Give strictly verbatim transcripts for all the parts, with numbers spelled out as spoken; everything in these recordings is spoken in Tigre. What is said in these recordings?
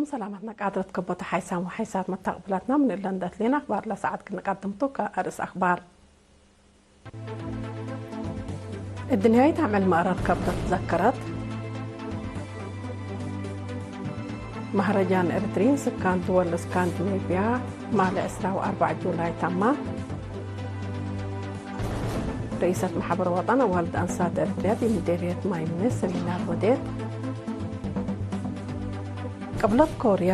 ሰላማትና ቃድረት ከቦተ ሓይሳም ወሓይሳት መታቅብላትና ምን እለ እንደ ትሌን አክባር ለሰዓት ክንቀድምቱ ከአርእስ አክባር። እድንያይት አምዕል መእረር ከብደት ዘከረት። መህረጃን ኤሪትሪን ስካን ድወል እስካንዲኔቭያ ማለ ዕስራ ወአርበዕ ጁላይ ተማ። ርኢሰት መሕበር ወጠን አዋልድ አንሳት ኤሪትሪያ ዲብ ምዴርየት ማይ ምኔ ሰሚናር ወዴት። ቅብለት ኮርያ፣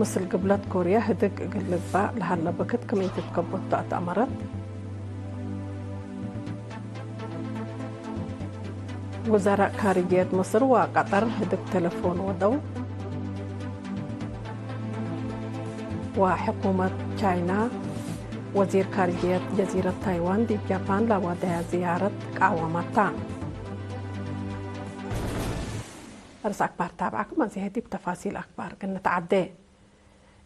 ምስል ግብለት ኮርያ ህድግ እግል ልግባእ ለሀለ ብክት ክም ኢትትከቦት ተአትአመረት። ውዘራእ ካርጅየት ምስር ወቀጠር ህድግ ቴሌፎን ወደው። ወሕኩመት ቻይና፣ ወዚር ካርጅየት ጀዚረት ታይዋን ዲብ ጃፓን ለወደያ ዝያረት ቃወመታ። አርእስ አክባር ታብዐኩም፣ አዜ ዲብ ተፋሲል አክባር ክም ንትዓዴ።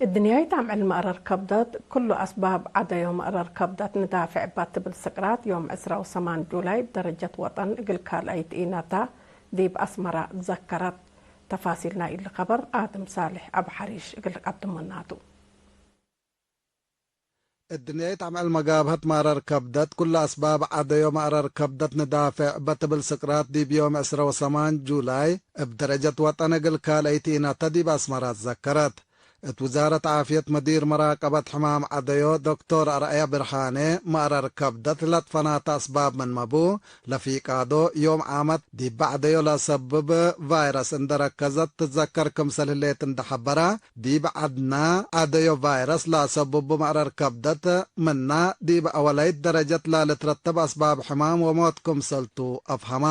እድንያይት አምዕል መእረር ከብደት፣ ክሉ አስባብ ዐደዮ መእረር ከብደት ንዳፍዕ እባ ትብል ስቅራት፣ ዮም ዕስራ ወሰማን ጁላይ እብ ደረጀት ወጠን እግል ካልአይት ኢነታ ዲብ አስመራ ዘከረት። ተፋሲል ናይ እሊ ከበር አድም ሳልሕ አቡ ሐሪሽ እግል ልቀድመናቱ። እድንያይት አምዕል መጋብሀት መእረር ከብደት፣ ክሉ አስባብ ዐደዮ መእረር ከብደት ንዳፍዕ እበ ትብል ስቅራት፣ ዲብ ዮም ዕስራ ወሰማን ጁላይ እብ ደረጀት ወጠን እግል ካልአይት ኢነተ ዲብ አስመራ ትዘከረት። እት ውዛረት ዓፍየት መዲር መራቀበት ሕማም ዐደዮ ዶክቶር አርአያ ብርሃኔ፣ መእረር ከብደት ለትፈናተ አስባብ ምንመ ቡ፣ ለፊቃዶ ዮም ዓመት ዲብ ዐደዮ ለአሰብብ ቫይረስ እንደ ረከዘት ትትዘከር ክምሰል ህሌት እንደ ሐበረ፣ ዲብ ዐድነ ዐደዮ ቫይረስ ለአሰብቡ መእረር ከብደት ምና ዲብ አወላይት ደረጀት ለልትረተብ አስባብ ሕማም ወሞት ክምሰልቱ አፍሀመ።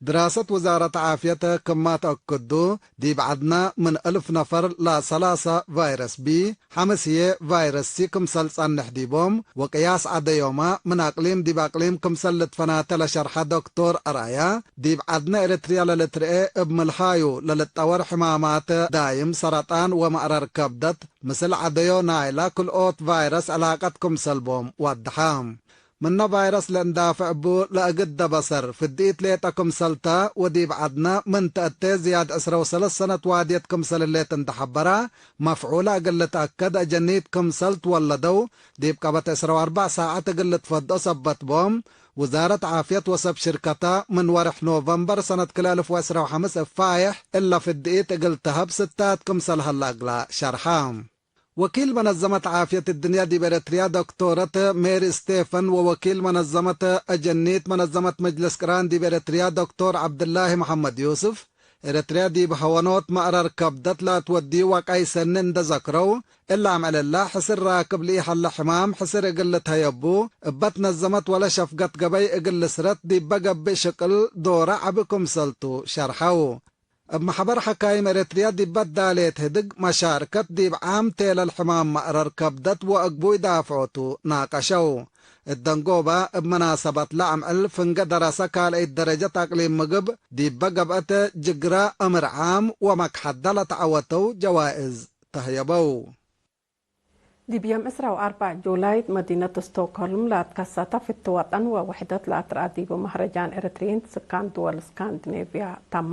ድራሰት ውዛረት ዓፍየት ክማ ተአክዱ፣ ዲብ ዐድነ ምን እልፍ ነፈር ለሰላሰ ቫይረስ ቢ፣ ሐምስ ህዬ ቫይረስ ሲ ክምሰል ጸንሕ ዲቦም፣ ወቅያስ ዐደዮመ ምን አቅሊም ዲብ አቅሊም ክምሰል ልትፈናተ ለሸርሐ ዶክቶር አርአያ፣ ዲብ ዐድነ ኤረትርያ ለልትርኤ እብ ምልሃዩ ለልጠወር ሕማማት ዳይም ሰረጣን ወመእረር ከብደት ምስል ዐደዮ ናይላ ክልኦት ቫይረስ ዕላቀት ክምሰል ቦም ወድሐ። ምነ ቫይረስ ለእንዳፍዕ እቡ ለእግደ በሰር ፍድኢት ሌጠ ክምሰል ተ ወዲብ ዐድነ ምን ተአቴ ዝያድ ዕስረ ወሰለስ ሰነት ዋድየት ክምሰል ህሌት እንደ ሐበረ፣ መፍዑለ እግል ልትአከድ አጀኒት ክምሰል ትወለደው ዲብ ቀበት ዕስረ ወአርበዕ ሳዐት እግል ልትፈድኦ ሰበት ቦም፣ ውዛረት ዓፍየት ወሰብ ሽርከተ ምን ወርሕ ኖቨምበር ሰነት ክልኤ አልፍ ወዕስረ ወሐምስ እፋይሕ እለ ፍድኢት እግል ተሀብ ስታት ክምሰል ሀለ እግላ ሸርሐ። ወኪል መነዘመት ዓፍየት እድንያ ዲብ ኤረትርያ ዶክቶረት ሜሪ ስቴፈን ወወኪል መነዘመት አጀኒት መነዘመት መጅልስ ቅራን ዲብ ኤረትርያ ዶክቶር ዐብድላሂ መሐመድ ዮስፍ፣ ኤረትርያ ዲብ ሀወኖት መእረር ከብደት ለአትወድዩ ወቀይ ሰኒ እንደ ዘክረው፣ እለ አምዕል እለ ሕስር ራክብ ለኢሀለ ሕማም ሕስር እግል ልትሀየቡ፣ እበ ትነዘመት ወለ ሸፍገት ገበይ እግል ልስረት ዲበ ገብእ ሽቅል ዶረ ዐቢ ክምሰልቱ ሸርሐው። እብ መሕበር ሐካይም ኤረትርያ ዲበ ዳሌት ህድግ መሻርከት ዲብ ዓም ቴለል ሕማም መእረር ከብደት ወእግቡይ ዳፍዖቱ ናቀሸው። እት ደንጎበ እብ መናሰበትለ አምዕል ፍንገ ደረሰ ካልአይት ደረጀት አቅሊም ምግብ ዲበ ገብአት ጅግረ እምር ዓም ወመክሐደ ለተዐወተው ጀዋእዝ ተህየበው። ዲብ ዮም ዕስራ ወአርበዕ ጁላይ መዲነት ስቶክሆልም ለአትከሰተ ፍቲ ወጠን ወውሕደት ለአትርአ ዲቡ መህረጃን ኤረትርዪን ስካን ድወል ስካንዲኔቭያ ተማ።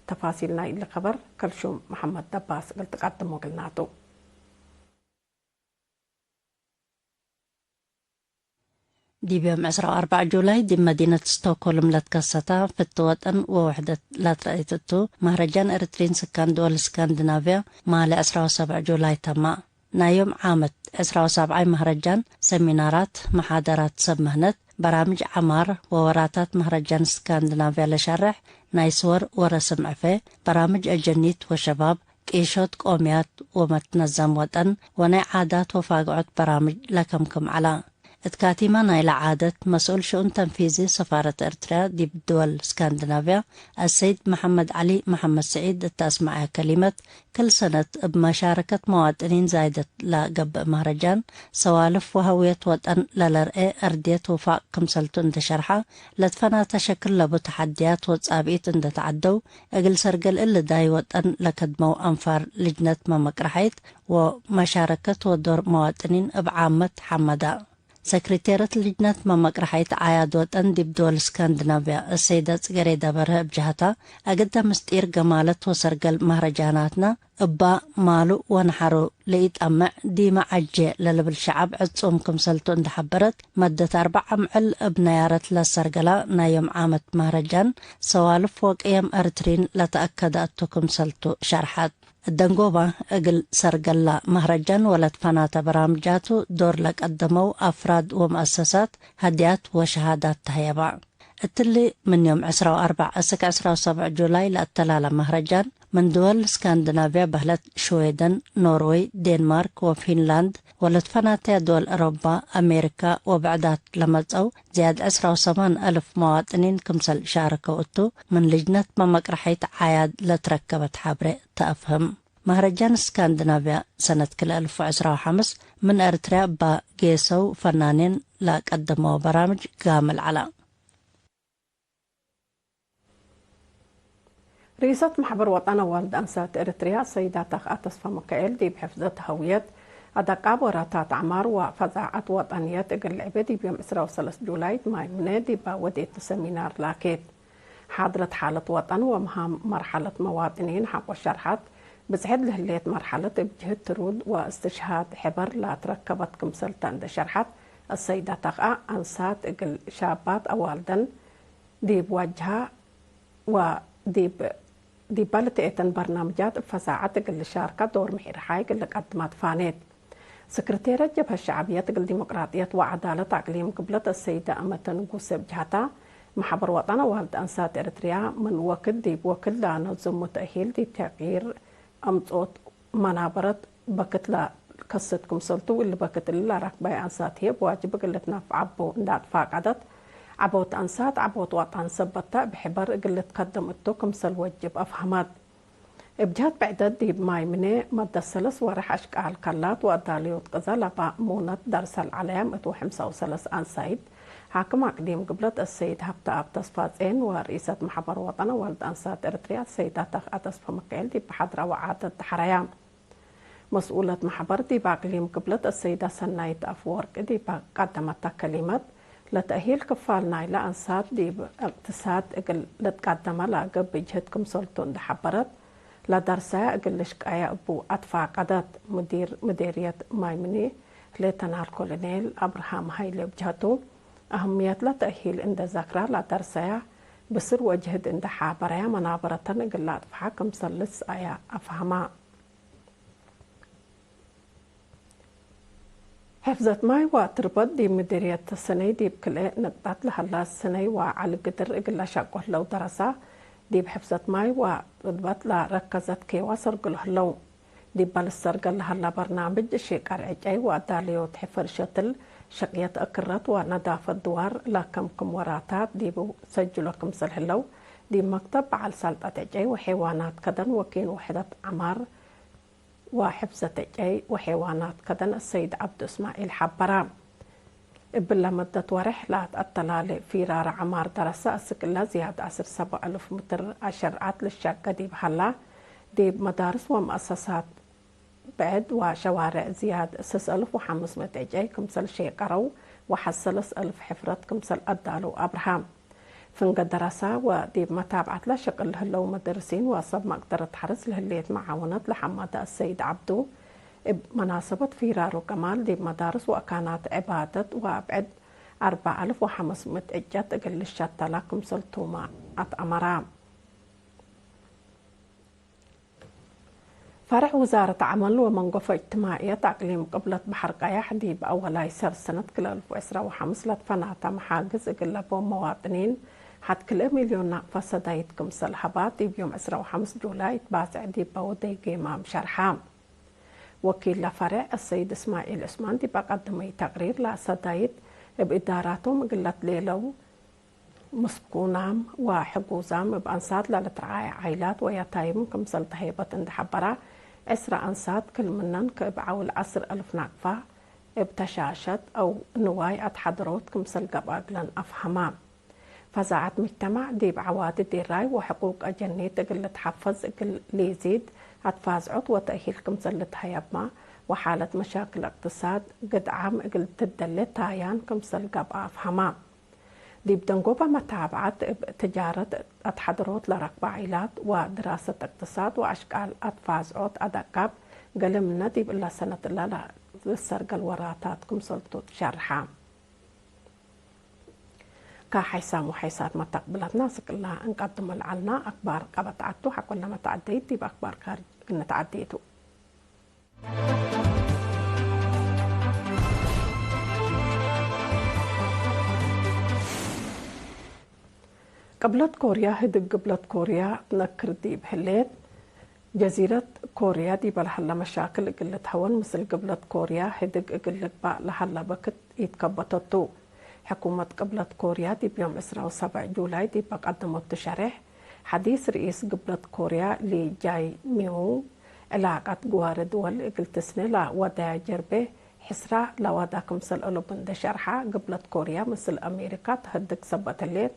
ተፋሲል ናይ እሊ ከበር ከልሹም መሐመድ ደባስ እግል ትቀድሞ እግልናቱ። ዲብ ዮም ዕስራ ወአርበዕ ጁላይ ዲብ መዲነት ስቶክሆልም ለትከሰተ ፍቲ ወጠን ወውሕደት ለአትርአየት እቱ፣ መህረጃን ኤረትርዪን ስካን ድወል ስካንዲናቭያ ማለ ዕስራ ወሰብዕ ጁላይ ተማ። ናይ ዮም ዓመት ዕስራ ወሰብዓይ መህረጃን፣ ሰሚናራት፣ መሓደራት ሰብ ምህነት፣ በራምጅ ዐማር ወወራታት መህረጃን ስካንዲናቭያ ለሸርሕ ናይ ስወር ወረስም ዕፌ፣ በራምጅ አጀኒት ወሸባብ፣ ቂሾት ቆምያት ወመትነዘም ወጠን ወናይ ዓዳት ወፋግዖት በራምጅ ለከምክም ዐላ። እት ካቲመ ናይለ ዓደት፣ መስኡል ሽኡን ተንፊዚ ሰፋረት ኤርትርያ ዲብ ድወል ስካንዲናቭያ አሰይድ መሐመድ ዐሊ መሐመድ ስዒድ እት አስመዐየ ከሊመት፣ ክል ሰነት እብ መሻረከት መዋጥኒን ዛይደት ለገብእ መህረጃን፣ ሰዋልፍ ወሀውየት ወጠን ለለርኤ አርድየት ውፋቅ ክምሰልቱ እንደ ሸርሐ፣ ለትፈናተ ሸክል ለቡ ተሐድያት ወጻብኢት እንደ ተዐደው፣ እግል ሰርገል እሊ ዳይ ወጠን ለከድመው አንፋር ልጅነት መመቅረሐይት ወመሻረከት ወዶር መዋጥኒን እብ ዓመት ሐመዳ። ሰክሪቴረት ልጅነት መመቅረሐይት ዓያድ ወጠን ዲብ ዶል እስካንድናቭያ፣ እሰይደ ጽገሬዳ በርሀ እብ ጀሀታ፣ አግደ ምስጢር ገማለት ወሰርገል መህረጃናትና እባ ማሉ ወነሐሩ ለኢጠምዕ ዲመ ዐጄ ለልብል ሸዐብ ዕጹም ክምሰልቱ እንዴ ሐበረት፣ መደት አርበዕ አምዕል እብ ነያረት ለሰርገላ ናይ ዮም ዓመት መህረጃን፣ ሰዋልፍ ወቅየም እርትሪን ለተአከደ እቱ ክምሰልቱ ሸርሐት። እደንጎባ፣ እግል ሰርገላ መህረጃን ወለትፈናተ በራምጃቱ ዶር ለቀደመው አፍራድ ወመአሰሳት ሀድያት ወሸሃዳት ተሀየባ። እትሊ ምን ዮም ዕስራ ወአርበዕ እስክ ዕስራ ወሰብዕ ጁላይ ለአተላለ መህረጃን፣ ምን ድወል ስካንድናቭያ በህለት ሽዌደን፣ ኖርወይ፣ ዴንማርክ ወፊንላንድ ወለትፈናተያ ድወል አውሮባ፣ አሜሪካ ወብዕዳት ለመጸው ዝያድ ዕስራ ወሰማን አልፍ መዋጥኒን ክምሰል ሻረከው እቱ፣ ምን ልጅነት መመቅረሐይት ዓያድ ለትረከበት ሐብሬ ተአፍህም። መህረጃን ስካንድናቭያ ሰነት ክልኤ አልፍ ወዕስራ ወሐምስ ምን ኤርትርያ እባ ጌሰው ፈናኔን ለቀደመው በራምጅ ጋምል ዐላ። ርኢሰት ማሕበር ወጠን አዋልድ አንሳት ኤረትርያ ሰይዳ ተክአ ተስፋ ሚካኤል፣ ዲብ ሕፍዘት ሀውየት፣ አደቃብ ወራታት አዕማር ወፈዛዐት ወጠንየት እግል ልዕቤ ዲብ ዮም ዕስራ ወሰለስ ጁላይ ማይ ምነ ዲባ ወዴት ሰሚናር ላኬት። ሓድረት ሓለት ወጠን ወመሃም መርሐለት መዋጥኒን ሐቆ ሸርሐት፣ ብጽሕት ለህሌት መርሐለት እብ ጅህት ትሩድ ወእስትሽሃድ ሕበር ለአትረከበት ክምሰልተ እንዴ ሸርሐት፣ አሰይዳ ተክአ አንሳት እግል ሻባት አዋልደን ዲብ ዋጅሃ ወዲብ፣ ዲበ ልትኤተን በርናምጃት እብ ፈዛዐት እግል ልሻርከ ዶር ምሒር ሐይ እግል ልቀድማ ትፋኔት። ስክርቴረት ጀብሀት ሸዕብየት እግል ዲሞቅራጥየት ወዐዳለት አቅሊም ግብለት አሰይደ አመተ ንጉሴ እብ ጀሀታ፣ መሕበር ወጠን አዋልድ አንሳት ኤረትርያ ምን ወክድ ዲብ ወክድ ለአነዝሙ ተእሂል ዲብ ተቅይር አምጽኦት መናበረት በክት ለከስት ክምሰልቱ፣ እሊ በክት እሊ ለአራክባይ አንሳት ህዬ እብ ዋጅብ እግል ልትነፍዕ እቡ እንዴ አትፋቀደት፣ ዐቦት አንሳት ዐቦት ወጠን ሰበት ተ እብ ሕበር እግል ልትከደም እቱ ክምሰል ወጅብ አፍሀመት። እብ ጀህት ብዕደት፣ ዲብ ማይ ምኔ መደት ሰለስ ወርሕ አሽቃል ከላት ወአዳልዮት ቅዘ ለማእሙነት ደርሰ ለዐለያ ምእት ወሐምሳ ወሰለስ አንሳይት፣ ሓክም አቅሊም ግብለት አሰይድ ሀብተአብ ተስፋጼን ወርኢሰት መሕበር ወጠን አዋልድ አንሳት ኤረትርያ አሰይዳ ተክአ ተስፋ ሚካኤል ዲብ ሐድረ ወዓደት ደሐረያ። መስኡለት መሕበር ዲብ አቅሊም ግብለት አሰይዳ ሰናይት አፍወርቅ ዲብ ቀደመተ ከሊመት፣ ለተእሂል ክፋል ናይለ አንሳት ዲብ እቅትሳድ እግል ልትቀደመ ለገብእ ጅህድ ክምሰልቱ እንዴ ሐበረት፣ ለደርሰያ እግል ልሽቀየ እቡ አትፋቀደት። ሙዲር ምዴርየት ማይ ምኒ ሌተናል ኮሎኔል አብርሃም ሀይሌ እብ ጀህቱ፣ አህምየትለ ተእሂል እንዴ ዘክራ፣ ለደርሰያ ብስር ወጅህድ እንዴ ሐበረያ መናበረተን እግል ለአጥፍሐ ክምሰል ልትሰአያ አፍሀማ። ሕፍዘት ማይ ወትርበት ዲብ ምዲርየት ሰነይ ዲብ ክልኤ ንቅጣት ለሀላ ሰነይ ወዐሊ ግድር እግል ለሸቁ ህለው ደረሳ፣ ዲብ ሕፍዘት ማይ ወትርበት ለረከዘት ኬዋ ሰርግሎ ህለው። ዲበ ልሰርገል ለሀላ በርናምጅ ሺቀር ዕጨይ ወአዳልዮት ሕፈር ሸትል፣ ሸቅየት እክረት ወነዳፈት ድዋር ለከምክም ወራታት ዲቡ ሰጅሎ ክምሰል ህለው፣ ዲብ መክተብ በዐል ሰልጠት ዕጨይ ወሐይዋናት ከደን ወኪን ውሕደት ዐማር ወሕፍዘት ዕጨይ ወሐይዋናት ከደን አሰይድ ዐብዱ እስማዒል ሐበረ። እብለ መደት ወሬሕ ለአትአተላሌ ፊራረ ዐማር ደረሰ አስክ እለ ዝያድ ዐስር ሰብዕ አልፍ ምትር አሸርዓት ልሸቄ ዲብ ሀላ፣ ዲብ መዳርስ ወመአሰሳት ብዕድ ወሸዋሬዕ ዝያድ ስስ አልፍ ወሐምስ ምእት ዕጨይ ክምሰል ሼቀረው ወሐሰለስ አልፍ ሕፍረት ክምሰል አዳለው አብርሃም። ፍንገ ደረሳ ወዲብ መታብዐት ለሸቅል ለህለው መደርሲን ወሰብ መቅደረት ሐርስ ለህሌት መዓውነት ለሐመደ አሰይድ ዐብዱ፣ እብ መናሰበት ፊራሩ ከማል ዲብ መዳርስ ወአካናት ዕባደት ወአብዕድ አርበዕ አልፍ ወሐምስ ምእት ዕጨት እግል ልሸተላ ክምሰልቱመ አትአመራ። ፈርዕ ውዛረት ዐመል ወመንጎፎ እጅትማዕየት አቅሊም ቅብለት በሐር ቀያሕ፣ ዲብ አወላይ ሰር ሰነት ክልኤ አልፍ ወዕስራ ወሐምስ ለትፈናተ መሓግዝ እግል ለቦም መዋጥኒን፣ ሐድ ክልኤ ሚልዮን ናቅፋ ሰዳይት ክምሰል ሀባ፣ ዲብ ዮም ዕስራ ወሐምስ ጁላይ እት ባጽዕ ዲበ ወደይ ጌማም ሸርሐ። ወኪል ለፈርዕ አሰይድ እስማዒል ዑስማን ዲብ አቀደመዩ ተቅሪር፣ ለሰዳይት እብ እዳራቶም እግል ለትሌለው፣ ምስኩናም ወሕጉዛም እብ አንሳት ለልትረዓየ ዓይላት ወየታይም ክምሰል ተሀይበት እንዴ ሐበራ፣ ዕስራ አንሳት ክል ምነን ከእብ ዐውል ዐስር አልፍ ናቅፋ እብ ተሻሸት አው ንዋይ አትሓድሮት ክምሰል ገብአ እግለን አፍሀማ። ፈዛዐት ምጅተማዕ ዲብ ዐዋዲ ዲራይ ወሕቁቅ አጀኒት እግል ልትሐፈዝ እግል ሊዚድ አትፋዝዖት ወተእሂል ክምሰል ልትሀየብማ፣ ወሓለት መሻክል እቅትሳድ ግድዓም እግል ትደሌ ታያን ክምሰል ገብአ አፍሀማ። ዲብ ደንጎበ መታብዐት እብ ትጃረት አትሐድሮት ለረክበ ዒላት ወድራሰት እቅትሳድ ወአሽቃል አትፋዝዖት አደቃብ፣ ገሌ ምነ ዲብ እለ ሰነት እለ ለትሰርገል ወራታት ክምሰልቱ ትሸርሐ። ከሐይሳም ወሐይሳት መተቅብለትነ አስክ እለ እንቀድሞ ለዐልነ አክባር ቀበት ዐቱ፣ ሐቆለ መተዐደይት ዲብ አክባር ካርጅ እግል ንትዐዴ ቱ። ቅብለት ኮርያ ህድግ ግብለት ኮርያ ትነክር ዲብ ህሌት፣ ጀዚረት ኮርያ ዲበ ለሀለ መሻክል እግል ልትሀወን ምስል ግብለት ኮርያ ህድግ እግል ልግባእ ለሀለ በክት ኢትከበተቱ። ሕኩመት ቅብለት ኮርያ ዲብ ዮም ዕስራ ወሰብዕ ጁላይ ዲበ ቀደመቱ ሸሬሕ፣ ሐዲስ ርኢስ ግብለት ኮርያ ሊ ጃይ ሚዩንግ፣ ዕላቀት ግዋሬ ድወል እግል ትስኔ ለወደያ ጀርቤ ሕስራ ለወዳ ክምሰል አለቡ እንዴ ሸርሐ፣ ግብለት ኮርያ ምስል አሜሪካ ተህድግ ሰበት ህሌት፣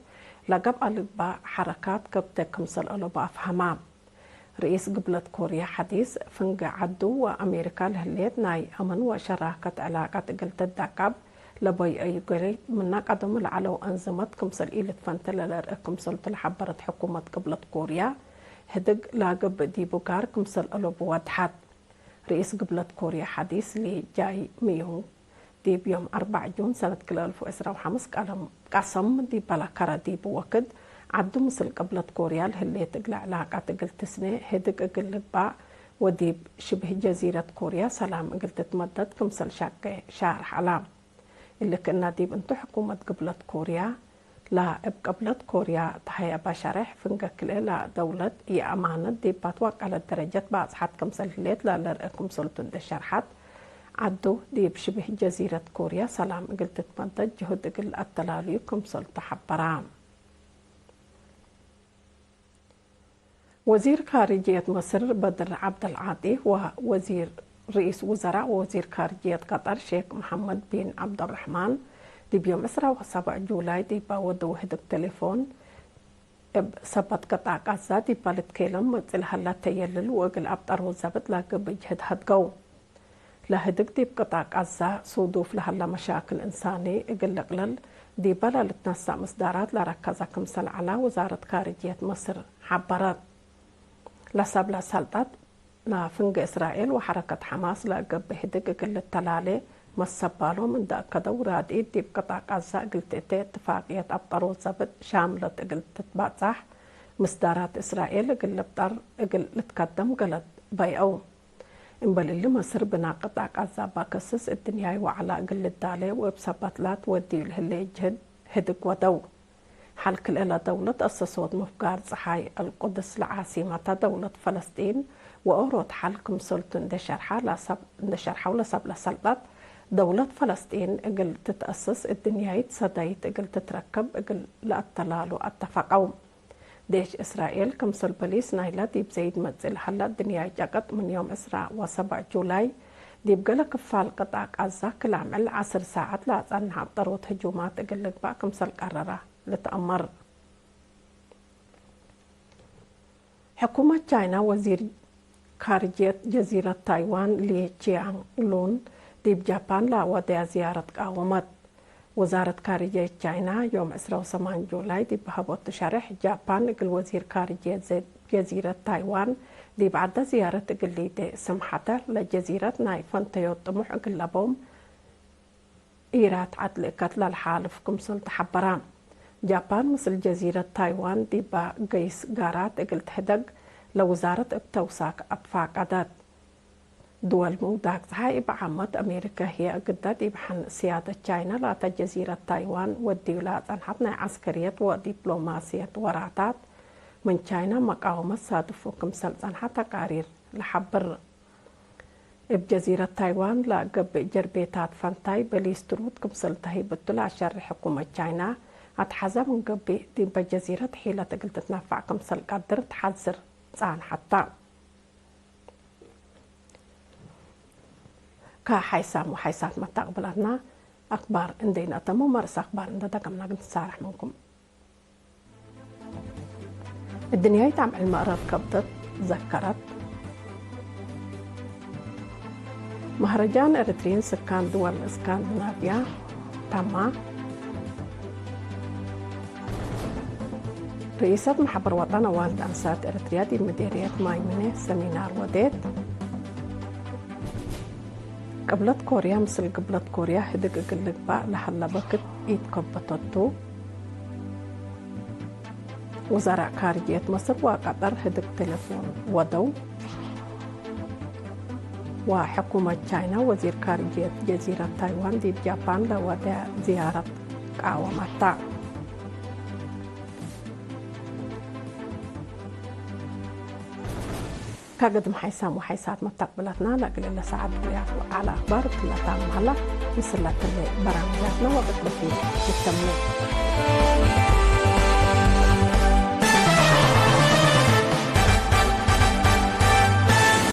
ለገብአ ልግባእ ሐረካት ከብቴ ክምሰል አለቡ አፍሀማ። ርኢስ ግብለት ኮርያ ሐዲስ፣ ፍንጌ ዐዱ ወአሜሪካ ለህሌት ናይ አምን ወሸራከት ዕላቀት እግል ትደቀብ ለበይአዩ ገሌ ምነ ቀደሙ ለዐለው አንዝመት ክምሰል ኢልትፈንተ ለለርአ ክምሰልቱ ለሐበረት ሕኩመት ግብለት ኮርያ፣ ህድግ ለገብእ ዲቡ ጋር ክምሰል አለቡ ወድሐት። ርኢስ ግብለት ኮርያ ሐዲስ ሊ ጃይ ሚዩንግ፣ ዲብ ዮም አርበዕ ጁን ሰነት ክልኤ አልፍ ወዕስራ ወሐምስ ቀለም ቀሰም ዲበ ለከረ ዲቡ ወክድ፣ ዐዱ ምስል ቅብለት ኮርያ ለህሌት እግለ ዕላቀት እግል ትስኔ ህድግ እግል ልግባእ ወዲብ ሽብህ ጀዚረት ኮርያ ሰላም እግል ትትመደድ ክምሰል ሸቄ ሻርሕ ዐለ። እሊ ክእነ ዲብ እንቱ ሕኩመት ግብለት ኮርያ ለእብ ቅብለት ኮርያ ተሀየበ ሸሬሕ፣ ፍንጌ ክልኤ ለደውለት ኢአማነት ዲብ ትወቀለት ደረጀት ባጽሐት ክምሰል ህሌት ለልርአ ክምሰልቱ እንዴ ሸርሐት፣ ዐዱ ዲብ ሽብህ ጀዚረት ኮርያ ሰላም እግል ትትመደድ ጅሁድ እግል አተላልዩ ክምሰልቱ ሐበረ። ወዚር ካርጅየት መስር በድር ዐብደልዓጢ ወወዚር ርኢስ ውዘራእ ወወዚር ካርጅየት ቀጠር ሼክ መሐመድ ቢን ዐብደልረሕማን፣ ዲብ ዮም ዕስራ ወሰብዕ ጁላይ ዲበ ወደው ህድግ ቴሌፎን፣ እብ ሰበት ቅጣዕ ቃዛ ዲበ ልትኬለም መጽእ ለሀለ ተየልል ወእግል አብጠሮ ዘብጥ ለገብእ ጅህድ ሀድገው። ለህድግ ዲብ ቅጣዕ ቃዛ ሱዱፍ ለሀለ መሻክል እንሳኒ እግል ልቅልል ዲበ ለልትነሰእ ምስዳራት ለረከዘ ክምሰል ዐለ ውዛረት ካርጅየት መስር ሐበረት። ለሰብለ ሰልጠት ለፍንጌ እስራኤል ወሐረከት ሐማስ ለገብእ ህድግ እግል ልተላሌ መሰባሎም እንደ አከደው፣ ራድኢት ዲብ ቅጣዕ ቃዛ እግል ትእቴ እትፋቅየት አብጠሮ ዘብጥ ሻምለት እግል ትትባጻሕ ምስዳራት እስራኤል እግል ልብጠር እግል ልትከደም ገለድ በይአው። እምበል እሊ፣ መስር ብናእ ቅጣዕ ቃዛ እበ ክስስ እድንያይ ወዐላ እግል ልዳሌ ወእብ ሰበት ላት ወድዩ ለህሌ ጅህድ ህድግ ወደው። ሐል ክልኤ ለደውለት አሰሶት ምፍጋር ጸሓይ አልቁድስ ለዓሲመተ ደውለት ፈለስጢን ወኦሮት ሐል ክምሰልቱ እንዴ ሸርሐ ለሰብ-፣ እንዴ ሸርሐው ለሰብለ ሰልጠት፣ ደውለት ፈለስጢን እግል ትትአሰስ እድንያይት ሰዳይት እግል ትትረከብ እግል ለአተላሉ አተፈቀው። ዴሽ እስራኤል፣ ክምሰል በሊስ ናይለ ዲብ ዘይድ መጽእ ለሀለ ድንያይ ጨቀጥ፣ ምን ዮም ዕስራ ወሰብዕ ጁላይ ዲብ ገሌ ክፋል ቅጣዕ ቃዛ ክል አምዕል ዐስር ሳዐት ለአጸንሐ አብጠሮት ህጁማት እግል ልግባእ ክምሰል ቀረረ ልትአመር። ሕኩመት ቻይና ወዚር ካርጅየት ጀዚረት ታይዋን ሊ ቺያንግ ሉን ዲብ ጃፓን ለወደያ ዝያረት ቃወመት። ወዛረት ካርጅየት ቻይና ዮም ዕስራ ወሰማን ጁላይ ዲብ ሀቦቱ ሸሬሕ፣ ጃፓን እግል ወዚር ካርጅየት ጀዚረት ታይዋን ዲብ ዐደ ዝያረት እግል ሊዴ ስምሐተ፣ ለጀዚረት ናይ ፈንተዮት ጥሙሕ እግል ለቦም ኢራት ዐድ ልእከት ለልሓልፍ ክምሰል ተሐበረ። ጃፓን ምስል ጀዚረት ታይዋን ዲበ ገይስ ጋራት እግል ትህደግ ለውዛረት እብ ተውሳክ አትፋቀደት። ድወል ምውዳግ ጸሓይ እብ ዓመት አሜሪከ ህዬ እግደ ዲብ ሐን ስያደት ቻይና ላተ ጀዚረት ታይዋን ወድዩ ለአጸንሐት ናይ ዐስከርየት ወዲፕሎማስየት ወራታት ምን ቻይና መቃወመት ሳድፉ ክምሰል ጸንሐ ተቃሪር ለሐብር። እብ ጀዚረት ታይዋን ለገብእ ጀርቤታት ፈንታይ በሊስ ትሩድ ክምሰል ተህይብ እቱ ለአሸሬ ሕኩመት ቻይና፣ አትሐዘ ምን ገብእ ዲበ ጀዚረት ሒለት እግል ትትነፈዕ ክምሰል ቀድር ተሐዝር ጸንሐት ተ። ከሐይሳም ወሐይሳት መታቅብላትና አክባር እንዴ ነአተሙ፣ መርስ አክባር እንዴ ደገምና እግል ንትሳረሕ ምንኩም። እድንያይት አምዕል መእረር ከብደት ዘከረት። መህረጃን ኤረትርዪን ስካን ድወል እስካንድናቭያ ተማ። ርኢሰት መሕበር ወጠን አዋልድ አንሳት ኤረትርያ ዲብ ምዴርየት ማይ ምኔ ሰሚናር ወዴት። ቅብለት ኮርያ ምስል ግብለት ኮርያ ህድግ እግል ልግባእ ለሀለ በክት ኢትከበተቱ። ውዘራእ ካርጅየት መስር ወቀጠር ህድግ ቴሌፎን ወደው። ወሕኩመት ቻይና ወዚር ካርጅየት ጀዚረት ታይዋን ዲብ ጃፓን ለወደ ዝያረት ቃወመታ። ከግድም ሓይሳም ወሓይሳት መተቅብለትና ለእግል ለሰዓት ርያት ወዓለ አክባር እትለ ታም ሀላ። ምስል ለትለ በራምጃትና ወቅት ለፊት ይተምም።